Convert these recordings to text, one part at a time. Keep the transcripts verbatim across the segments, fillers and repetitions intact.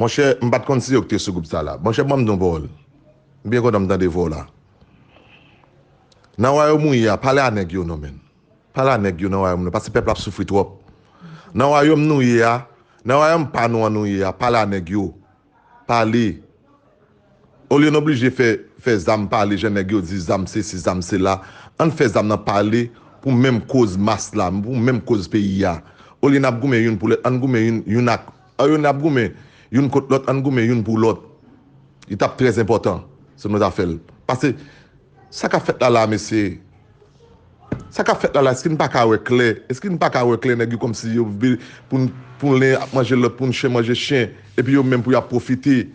Monchè, m pa t konn si yo ki te sou gwoup sa la. Monchè, ban m di w yon pawòl. M byen kontan m tande vwa w la. Nan wayòm ou ye a, pale a nèg yo non, menn. Pale a nèg yo nan wayòm nou, paske pèp la ap soufri twòp. Nan wayòm nou ye a, nan wayòm pa nou an nou ye a, pale a nèg yo. Pale. Olye n oblije fè, fè zam pale, jan nèg yo di zam sesi, zam sela. Ann fè zam nan pale pou menm koz mas la, pou menm koz peyi a. Olye n ap goumen youn pou lòt, ann goumen youn, youn ak, olye n ap goumen youn kont lòt, ann goumen youn pou lòt. Li t ap trè enpòtan si nou ta fè l. Paske sa k ap fèt la la, mesye, sa k ap fèt la la, èske n pa ka wè klè? Èske n pa ka wè klè? Nèg yo kòmsi yo vle pou n, pou len ap manje lòt, pou n chen manje chen, epi yo menm pou y ap pwofite.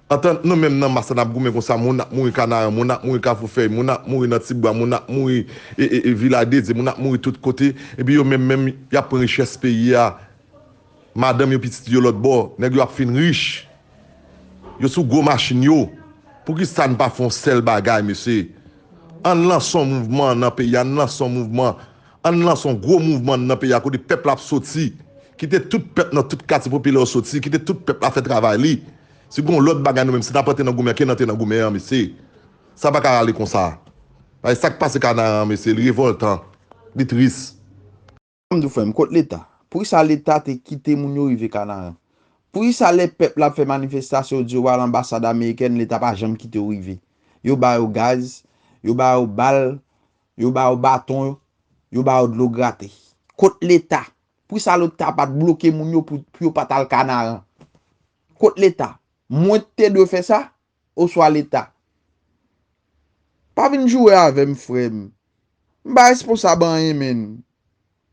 Antan nou menm nan mas la n ap goumen konsa, moun ap mouri Kanaran, moun ap mouri Kafou Fèy, moun ap mouri nan Tibwa, moun ap mouri e, e, e, Vilaj de Dye, moun ap mouri tout kote, epi yo menm, menm, y ap pran richès peyi a. Madanm yo, pitit yo lòt bò, nèg yo ap fin rich. Yo sou gwo machin yo. Poukisa n pa fè yon sèl bagay, mesye? Ann lanse yon mouvman nan peyi a, ann lanse yon mouvman. Ann lanse yon gwo mouvman nan peyi a kote pèp la ap soti. Kite tout pèp nan tout katye popilè yo soti, kite tout pèp la fè travay li. Si gen yon lòt bagay nou menm, si n ap antre nan goumen, ke n antre nan goumen an, mesye. Sa pa ka rale konsa. Paske sa k pase Kanaran an, mesye, li revòltan. Li tris. Ban m di w, frè m, kot Leta? Poukisa Leta te kite moun yo rive Kanaran? Poukisa lè pèp la ap fè manifestasyon, yo di yo pral anbasad amerikèn, Leta pa janm kite yo rive? Yo ba yo gaz, yo ba yo bal, yo ba yo baton, yo ba yo dlo grate. Kot Leta? Poukisa Leta pa t bloke moun yo pou, pou yo pa t al Kanaran? Kot Leta? Mwen te dwe fè sa? Oswa Leta? Pa vin joure avè m, frè m. M pa responsab anyen, menn.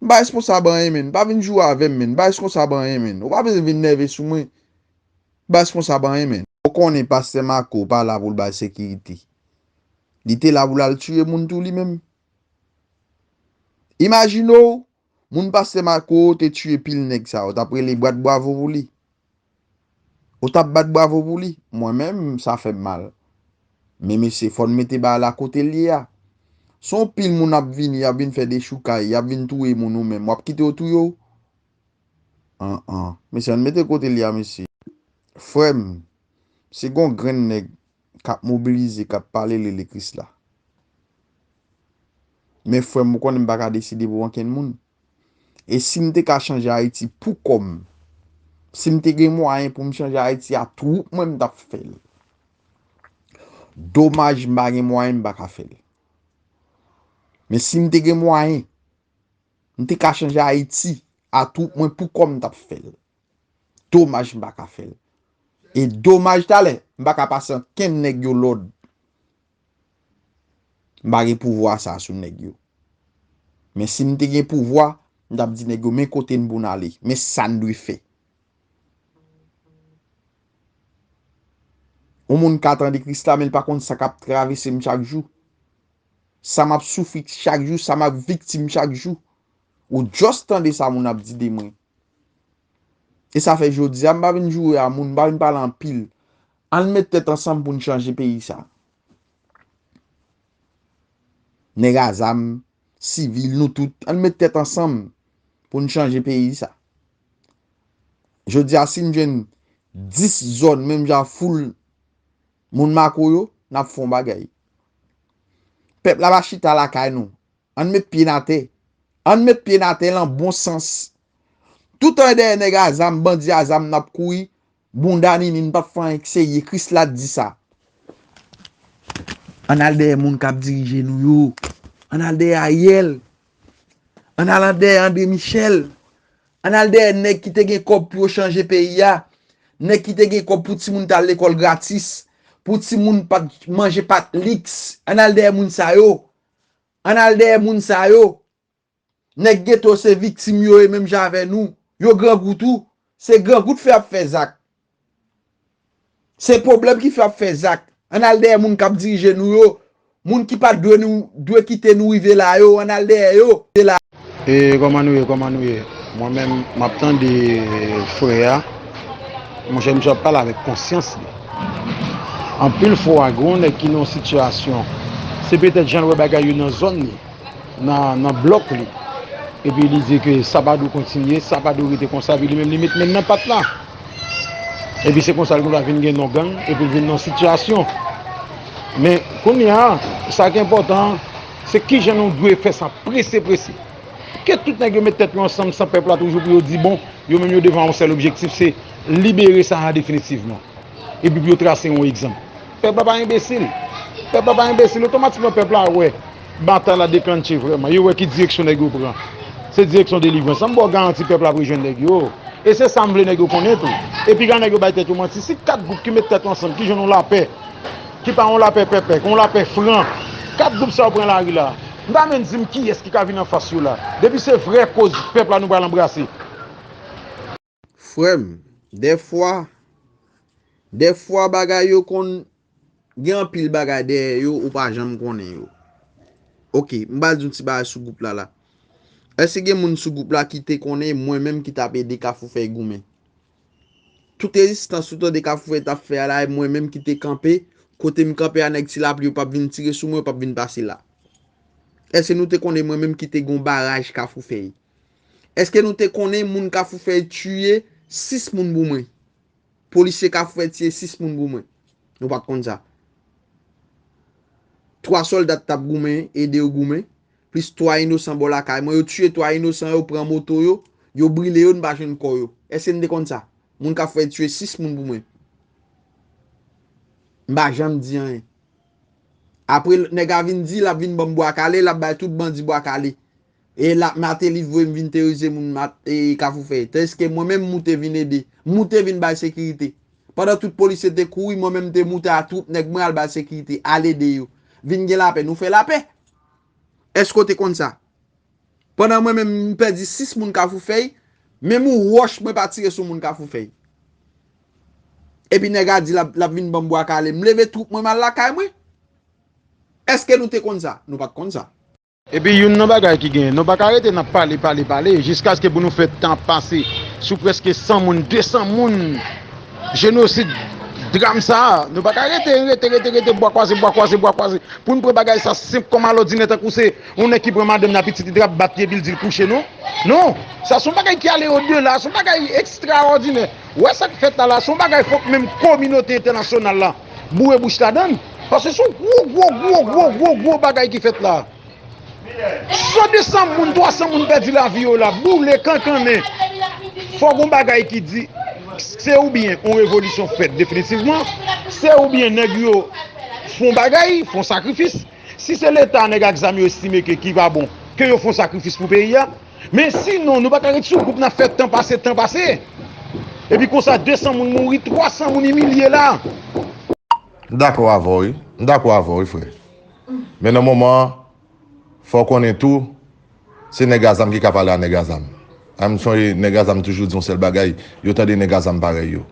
M pa responsab anyen, menn. Pa vin joure avè m, menn. M pa responsab anyen, menn. Ou pa bezwen vin nève sou mwen. M pa responsab anyen, menn. Ou konnen pastè Marco pa la pou l bay sekirite. Li te la pou l al tiye moun tou li menm. Imajine w, moun pastè Marco te tiye pil nèg sa, ou t ap rele bat bwavo pou li? Ou t ap bat bwavo pou li? Mwen menm, sa fè m mal. Men mesye, fò n mete bagay la kote l ye a. Se yon pil moun ap vini, y ap vin fè dechoukay, y ap vin touye moun, ou menm, w ap kite yo touye w? An, an. Mesye, ann mete kote l ye a, mesye. Frè m, si gon grenn nèg k ap mobilize, k ap pale lele Kris la. Men frè m, ou konnen m pa ka deside pou ankenn moun. E si m te ka chanje Ayiti pou kò m, si m te gen mwayen pou m chanje Ayiti a twoup mwen, m t ap fè l. Domaj m pa gen mwayen, m pa ka fè l. Men si m te gen mwayen, m te ka chanje Ayiti a twoup mwen pou kò m, m t ap fè l. Domaj m pa ka fè l. E domaj talè, m pa ka pase ankenn nèg yo lòd. M pa gen pouvwa sa sou nèg yo. Men si m te gen pouvwa, m t ap di nèg yo, men kote n pou n ale, men sa n dwe fè. Yon moun ka tande Kris la, men l pa konn sa k ap travèse m chak jou. Sa m ap soufri chak jou, sa m ap viktim chak jou. Ou just tande sa moun ap di de mwen. E sa fè jodi a, m pa vin joure a moun, m pa vin pale anpil. Ann met tèt ansanm pou n chanje peyi sa. Nèg a zam, sivil, nou tout, ann met tèt ansanm pou n chanje peyi sa. Jodi a, si n jwenn dis zòn, menm jan foul moun Mako yo, n ap fè yon bagay. Pèp la pa chita lakay nou. Ann met pye n atè. Ann met pye n atè lan bon sans. Toutan dèyè nèg a zam, bandi a zam n ap kouri, bounda nini, n p ap fè anyen k serye. Kris la t di sa. Ann al dèyè moun k ap dirije nou yo. Ann al dèyè Ariel. Ann al dèyè André Michel. Ann al dèyè nèg ki te gen kòb pou yo chanje peyi a. Nèg ki te gen kòb pou timoun t al lekòl gratis. Pou timoun pa t manje pa t liks. Ann al dèyè moun sa yo. Ann al dèyè moun sa yo. Nèg geto se viktim yo ye menm jan avè nou. Yo grangou tou. Se grangou k fè y ap fè zak. Se pwoblèm ki fè y ap fè zak. Ann al dèyè moun k ap dirije nou yo. Moun ki pa t dwe nou, dwe kite nou rive la yo. Ann al dèyè yo. E kòman nou ye, kòman nou ye? Mwen menm, m ap tande frè a. Monchè, misye ap pale avèk konsyans li. Anpil fwa, gen yon nèg ki nan yon sitiyasyon, se petèt jan l wè bagay yo nan zòn li, nan, nan blòk li. Epi li di ke sa pa dwe kontinye, sa pa dwe rete konsa, epi li menm li met men l nan pat la. Epi se konsa l konn vin gen non gang, epi l vin non sitiyasyon. Men kounye a, sa ki enpòtan an, se kijan nou dwe fè sa prese prese. Ke tout nèg yo met tèt yo ansanm san pèp la toujou pou yo di bon, yo menm yo devan yon sèl objektif, se libere Sahara definitivman. Epi pou yo trase yon egzanp. Pèp la pa enbesil. Pèp la pa enbesil. Otomatikman pèp la wè batay la deklanche vrèman. Yo wè ki direksyon nèg yo pran. Se direksyon delivrans. An m ba w garanti pèp la ap rejwenn nèg yo. E se sa m vle nèg yo konnen tou. E piga nèg yo bay tèt yo manti. Si kat gwoup ki met tèt yo ansanm, ki jwenn yon lapè, ki pa yon lapè pèpè, ki yon lapè fran, kat gwoup sa yo pran lari la. M pa menm di m kiyès ki ka vin anfas yo la. Depi se vrè koz pèp la nou pral anbrase. Frè m, dèfwa, dèfwa bagay yo konn gen anpil bagay dèyè yo ou pa janm konnen yo. Oke, m pral di yon ti bagay sou gwoup la la. Èske gen moun sou gwoup la ki te konnen mwen menm ki t ap ede Kafou Fèy goumen? Tout rezistans ou tande Kafou Fèy t ap fè a la, e mwen menm ki te kanpe, kote m kanpe a nèg Ti Lapli yo p ap vin tire sou mwen, yo p ap vin pase la. Èske nou te konnen mwen menm ki te gon baraj Kafou Fèy? Èske nou te konnen moun Kafou Fèy tiye sis moun pou mwen? Polisye Kafou Fèy tiye sis moun pou mwen. Nou pa t konn sa. Twa sòlda t ap goumen, ede yo goumen, plis twa inosan bò lakay mwen. Yo tiye twa inosan yo, pran moto yo, yo brile yo, n pa jwenn kò yo. Èske n te konn sa? Moun Kafou Fèy tiye sis moun pou mwen. M pa janm di anyen. Apre nèg la vin di l ap vin ban m bwa kale, l ap bay tout bandi bwa kale. E la Martelly voye m vin terorize moun Kafou Fèy. Tandiske mwen menm m moute vin ede. M moute vin bay sekirite. Pandan tout polisye te kouri, mwen menm m te moute a twoup nèg mwen al bay sekirite, al ede yo. Vin gen lapè, nou fè lapè. Èske w te konn sa? Pandan mwen menm m pèdi sis moun Kafou Fèy, menm yon wòch mwen pa tire sou moun Kafou Fèy. Epi nèg la di l ap vin ban m bwa kale. M leve twoup mwen m al lakay mwen. Èske nou te konn sa? Nou pa t konn sa. Epi youn nan bagay ki genyen, nou pa ka rete n ap pale, pale, pale, jiskaske pou nou fè tan ap pase sou prèske san moun, de san moun, jenosid, dram sa a. Nou pa ka rete, rete, rete, rete, bwa kwaze, bwa kwaze, bwa kwaze. Pou n pran bagay sa senp kòm alòdinè, tankou se yon nèg ki pran madanm nan pitit li t ap bat li epi l di l kouche, non? Non! Sa se yon bagay ki ale odela, se yon bagay ekstraòdinè. Ou wè sa k fèt la la, se yon bagay fòk menm kominote entènasyonal la boure bouch ladann. Paske se yon gwo, gwo, gwo, gwo, gwo, gwo bagay ki fèt la. San de san moun, twa san moun pèdi lavi yo la, boule, kankannen. Fòk yon bagay ki di, se oubyen yon revolisyon fèt definitivman, se oubyen nèg yo fè yon bagay, fè yon sakrifis. Si se Leta, nèg ak zam yo estime ke ki pa bon, ke yo fè yon sakrifis pou peyi a. Men sinon, nou pa ka ret sou gwoup n ap fè tan pase, tan pase. Epi konsa, de san moun mouri, twa san moun imilye la. M dakò avè w, wi. M dakò avè w, wi, frè. Men nan moman an, fò w konnen tou, se nèg a zam ki ka pale a nèg a zam. A m sonje nèg a zam toujou di yon sèl bagay, yo tande nèg a zam parèy yo.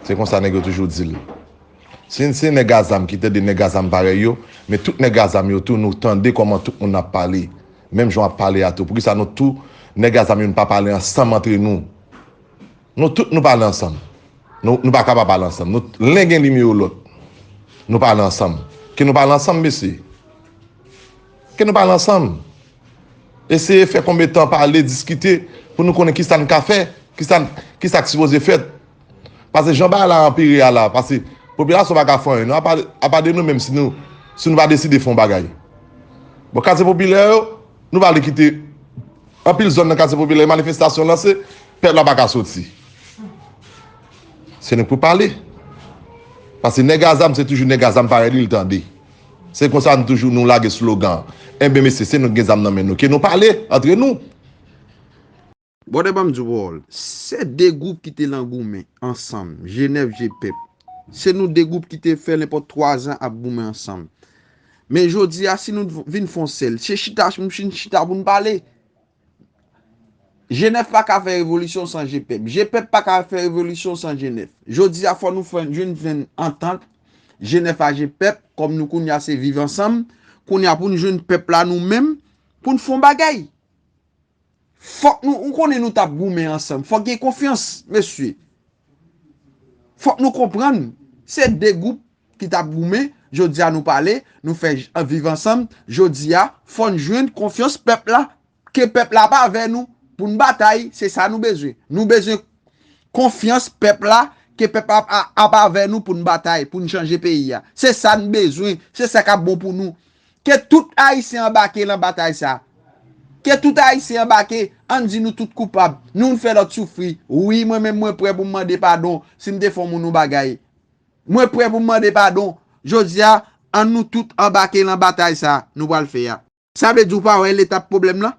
Se konsa nèg yo toujou di l. Si n se nèg a zam ki tande nèg a zam parèy yo, men tout nèg a zam yo tou, nou tande kòman tout moun ap pale, menm jan w ap pale a tou. Poukisa nou tou, nèg a zam yo, n pa pale ansanm antre nou? Nou tout nou pale ansanm. Nou, nou pa ka pa pale ansanm. Nou, len gen nimewo lòt. Nou pale ansanm. Ke nou pale ansanm, mesye. Ke nou pale ansanm. Eseye fè konbyen tan pale, diskite, pou nou konnen kisa n ka fè, kisa, kisa k sipoze fèt. Paske jan bagay la anpire a la, paske popilasyon pa ka fè anyen non, apa, apa de nou menm si nou, si nou pa deside fè yon bagay. Bon, katye popilè yo, nou pa vle kite anpil zòn nan katye popilè, manifestasyon lanse, pèp la pa ka soti. Se nou k pou pale. Paske nèg a zam, se toujou nèg a zam parèy li, li tande. Se konsa nou toujou nou lage slogan. Enben mesye, se nou k gen zam nan men nou. Ke nou pale antre nou. Brother, ban m di w pawòl. Se de gwoup ki te lan goumen ansanm, G nèf, G pèp. Se nou de gwoup ki te fè nenpòt twa zan ap goumen ansanm. Men jodi a, si nou vin fè yon sèl, se chita, m fin chita pou n pale. G nèf pa ka fè revolisyon san G pèp. G pèp pa ka fè revolisyon san G nèf. Jodi a, fò nou fè, jwenn, jwenn antant, G nèf a G pèp, kòm nou kounye a se viv ansanm, kounye a pou n jwenn pèp la nou menm, pou n fè yon bagay. Fòk nou, ou konnen nou t ap goumen ansanm. Fòk gen konfyans, mesye. Fòk nou konprann, se de gwoup ki t ap goumen, jodi a nou pale, nou fè j-, viv ansanm, jodi a, fò n jwenn konfyans pèp la, ke pèp la pa avè nou, pou n batay, se sa nou bezwen. Nou bezwen konfyans pèp la, ke pèp la ap, ap avè nou pou n batay, pou n chanje peyi a. Se sa n bezwen, se sa k ap bon pou nou. Ke tout Ayisyen anbake nan batay sa. Ke tout Ayisyen anbake, ann di nou tout koupab. Nou, nou fè lòt soufri. Wi, mwen menm mwen prè pou m mande padon si m te fè yon moun yon bagay. Mwen prè pou m mande padon. Jodi a, ann nou tout anbake nan batay sa nou pral fè a. Sa vle di ou pa wè Leta pwoblèm lan?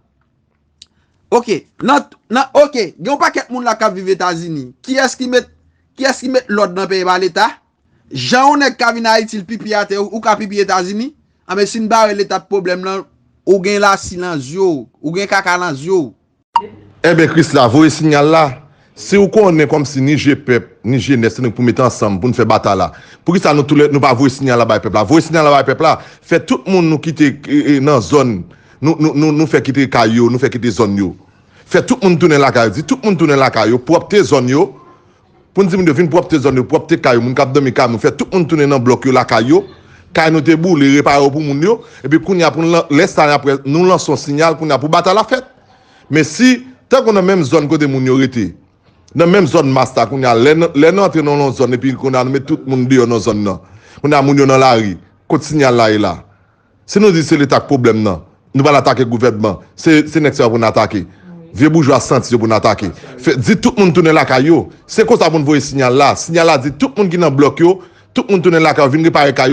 Oke, nan, nan, oke, gen yon pakèt moun la k ap viv Etazini. Kiyès ki met, kiyès ki met lòd nan peyi pa Leta? Jan yon nèg ka vin Ayiti, l pipi atè, ou, ou ka pipi Etazini? Anben, si n pa wè Leta pwoblèm lan, ou gen lasi nan zye w, ou gen kaka nan zye w. Enben, Krisla, voye siyal la. Si ou konnen kòmsi ni je pèp, ni jenès, se nou pou mete ansanm pou n fè batay la, poukisa nou toulè, nou pa voye siyal la bay pèp la? Voye siyal la bay pèp la. Fè tout moun nou kite e, e, nan zòn, nou, nou, nou, nou fè kite kay yo, nou fè kite zòn yo. Fè tout moun tounen lakay yo. Di tout moun tounen lakay yo, pwòpte zòn yo. Pou n di moun yo vin pwòpte zòn yo, pwòpte kay yo, moun k ap dòmi kay moun, fè tout moun tounen nan blòk yo, lakay yo. Kay nou te boule, repare yo pou moun yo. Epi kounye a, pou n lan-, lè sa, apre, nou lanse yon siyal, kounye a, pou batay la fèt. Men si, tankou nan menm zòn kote moun yo rete, nan menm zòn mas la, kounye a, lè n, lè n antre nan yon zòn, epi kounye a, nou met tout moun deyò nan zòn nan. Kounye a, moun yo nan lari. Kot siyal la ye la? Si nou di se Leta k pwoblèm nan, nou pral atake gouvènman, se, se nèg sa yo pou n atake. Vye boujwa santi yo pou n atake. Fè, di tout moun tounen lakay yo. Se konsa pou n voye siyal la. Siyal la di tout moun ki nan blòk yo, tout moun tounen lakay yo, vin repare kay yo.